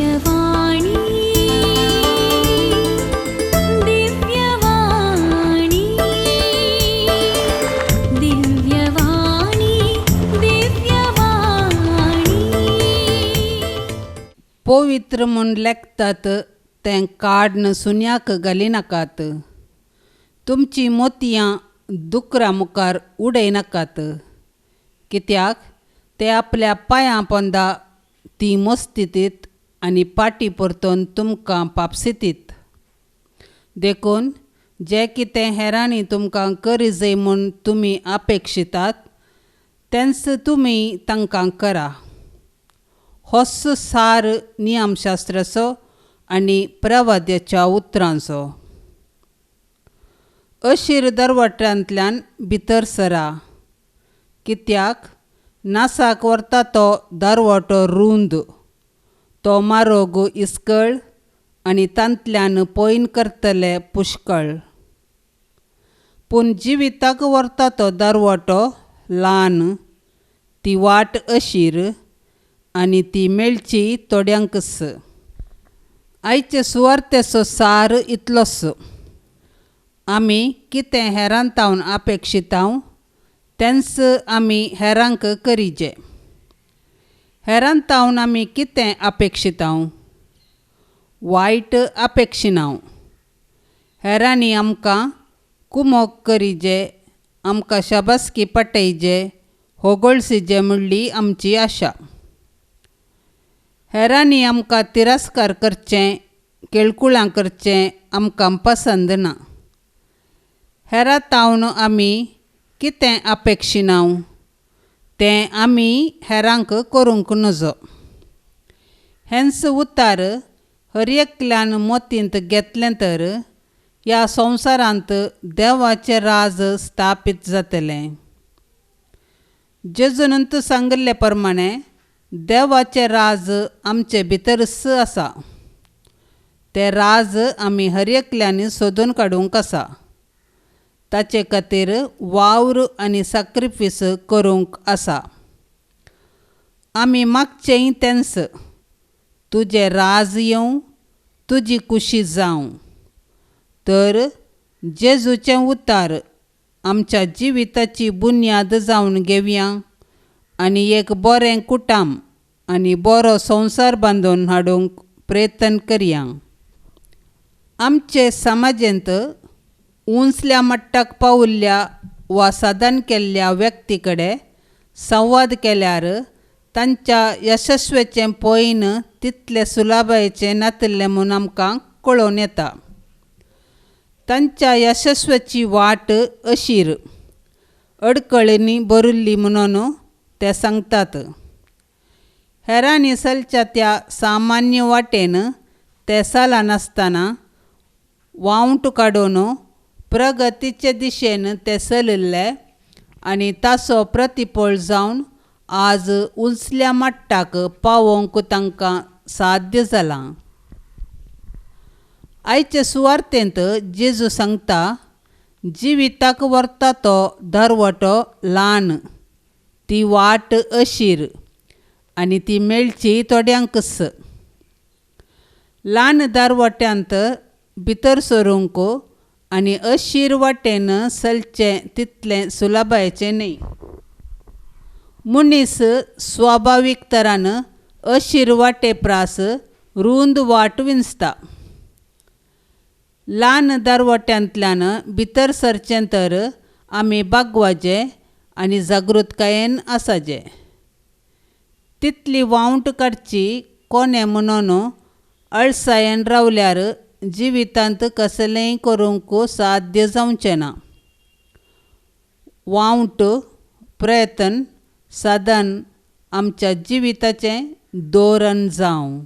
दिव्यवाणी दिव्यवाणी दिव्यवाणी दिव्यवाणी. पवित्र म्हूण लेखतात तें काड्न सुन्याक घालिनाकात, तुमचीं मोतयां दुकरा मुखार उडयनाकात, कित्याक ते आपल्या पांयां पोंदा तीं मोस्तीत आनी पाटी परतून तुमकां पापसितीत. देखून जें कितें हेरांनी तुमकां करिजय म्हूण तुमी अपेक्षितात तेंच तुमी तांकां करा. होच सार नियमशास्त्राचो आनी प्रवाद्याच्या उतरांचो. अशीर दरवट्यांतल्यान भितर सरा, कित्याक नासाक व्हरता तो दरवटो रूंद, तो मारोग इस्कळ आनी तांतल्यान पयन करतले पुष्कळ. पूण जिविताक व्हरता तो दरवटो ल्हान, ती वाट अशीर आनी ती मेळची थोड्यांकच. आयचे सुवार्तेचो सार इतलोच. आमी कितें हेरां तावन अपेक्षितांव तेंच आमी हेरांक करिजे. हेरां तावन आमी कितें अपेक्षितांव? वायट अपेक्षिनांव. हेरांनी आमकां कुमोक करिजे, आमकां शाबासकी पटयजे, होगळसिजे म्हणली आमची आशा. हेरांनी आमकां तिरस्कार करचें, केळकुळां करचें आमकां पसंद ना. हेरां तावन आमी कितें अपेक्षिनांव तें आमी हेरांक करूंक नजो. हेंच उतार हर एकल्यान मोतींत घेतलें तर ह्या संवसारांत देवाचें राज स्थापीत जातलें. जेजून सांगिल्ले प्रमाणें देवाचें राज आमचे भितरच आसा. तें राज आमी हर एकल्यान सोदून काडूंक आसा. ताचे खातीर वावर आनी साक्रिफीस करूंक आसा. आमी मागचेंय तेंच, तुजें राज येवं, तुजी कुशी जावं. तर जेजूचें उतार आमच्या जिविताची बुन्याद जावन घेवया आनी एक बरें कुटाम आनी बरो संवसार बांदून हाडूंक प्रयत्न करया. आमचे समाजेंत उंचल्या मट्टाक पावल्ल्या वा साधन केल्ल्या व्यक्ती कडेन संवाद केल्यार तांच्या यशस्वेचें पयन तितलें सुलभायेचें नातिल्लें म्हूण आमकां कळोवन येता. तांच्या यशस्वेची वाट अशीर अडकळींनी भरिल्ली म्हणून ते सांगतात. हेरांनी चलच्या त्या सामान्य वाटेन ते चलनासतना वावंट काडून प्रगतीचे दिशेन ते चलिल्ले आनी ताचो प्रतिफळ जावन आज उंचल्या मट्टाक पावोवंक तांकां साध्य जालां. आयचे सुवार्तेंत जेजू सांगता, जिविताक व्हरता तो दरवटो ल्हान, ती वाट अशीर आनी ती मेळची थोड्यांकच. ल्हान दरवट्यांत भितर सरूंक आनी अशीर वाटेन चलचें तितलें सुलभायेचें न्हय. मनीस स्वाभावीक तरान अशीर वाटे प्रास रूंद वाट विंचता. ल्हान दरवट्यांतल्यान भितर सरचें तर आमी बागवाचे आनी जागृतकायेन आसाचे. तितली वावंट काडची कोणें म्हणून अळसायेन रावल्यार जिवितांत कसलेंय करूंक साध्य जावचें ना. वावंट, प्रयत्न, साधन आमच्या जिविताचें धोरण जावं.